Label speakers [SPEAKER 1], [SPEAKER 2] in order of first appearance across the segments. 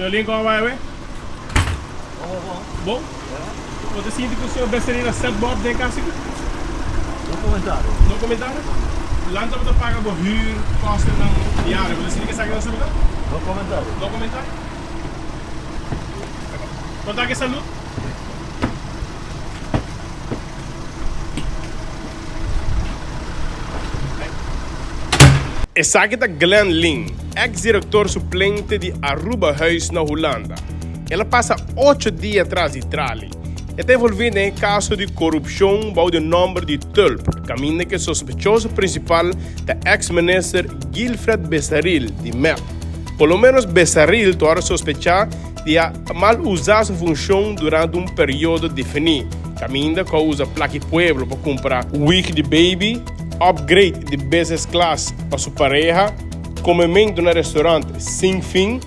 [SPEAKER 1] Señor Lin, como bai awe?
[SPEAKER 2] Bon, bon.
[SPEAKER 1] Bon? Bo ta sinti cu señor Becerril a set bo op den cas aki?
[SPEAKER 2] No comentario.
[SPEAKER 1] No comentario? Lan tabata paga bo huur, kostennan diario. Bo ta sinti cu esaki na su lugar?
[SPEAKER 2] No comentario.
[SPEAKER 1] No comentario? Con ta ke salud? Esaki ta Glenn Lin, ex director suplente di Aruba Huis na Hulanda. El a pasa ocho dia tras di trali. E ta envolvi den e caso di corupcion bou di nomber di Tulp, caminda cu e sospechoso principal ta ex minister Guilfred Besaril di mep. Por lo menos Besaril ta ora sospecha di a mal usa su funcion durante un periodo defini, caminda cu a usa plaki pueblo pa cumpra wig di baby, upgrade di business class pa su pareha, comemento na restaurant sin fin,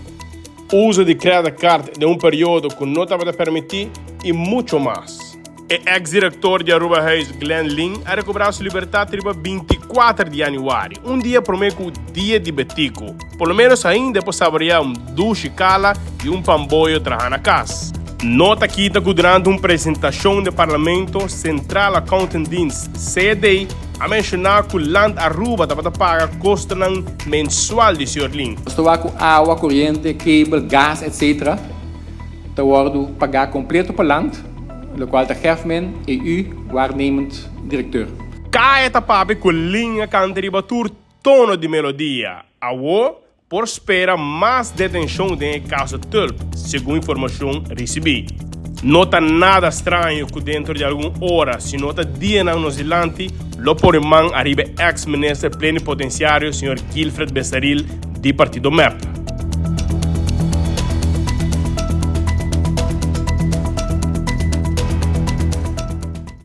[SPEAKER 1] uso di credit card den un periodo cu no tabata permiti y mucho mas. E ex director di Aruba Huis Glenn Lin a recobra su libertad riba 24 di januari, un dia prome cu Dia di Betico. Por lo menos ainda e por saborea un dushi cala y un pamboyo traha na cas. No ta kita cu durante un presentacion den Parlamento, Centraal Accountendienst, CAD, a menciona cu Land Aruba tabata paga costonan mensual di señor Lin.
[SPEAKER 3] Nos ta wak cu awa, coriente, cable, gas etc. Ta wordo paga completo pa Land, locual ta Geftman, EU, waarnemend directeur.
[SPEAKER 1] Kaya ta papia cu Lin a canta riba tur tono di melodia. Awo por spera mas detencion den e caso Tulp, segun informacion ricibi. No ta nada straño cu dentro di algun ora, si no ta dianan nos dilanti, lo pone man ariba e ex minister plenipotenciario señor Guilfred Besaril di partido mep.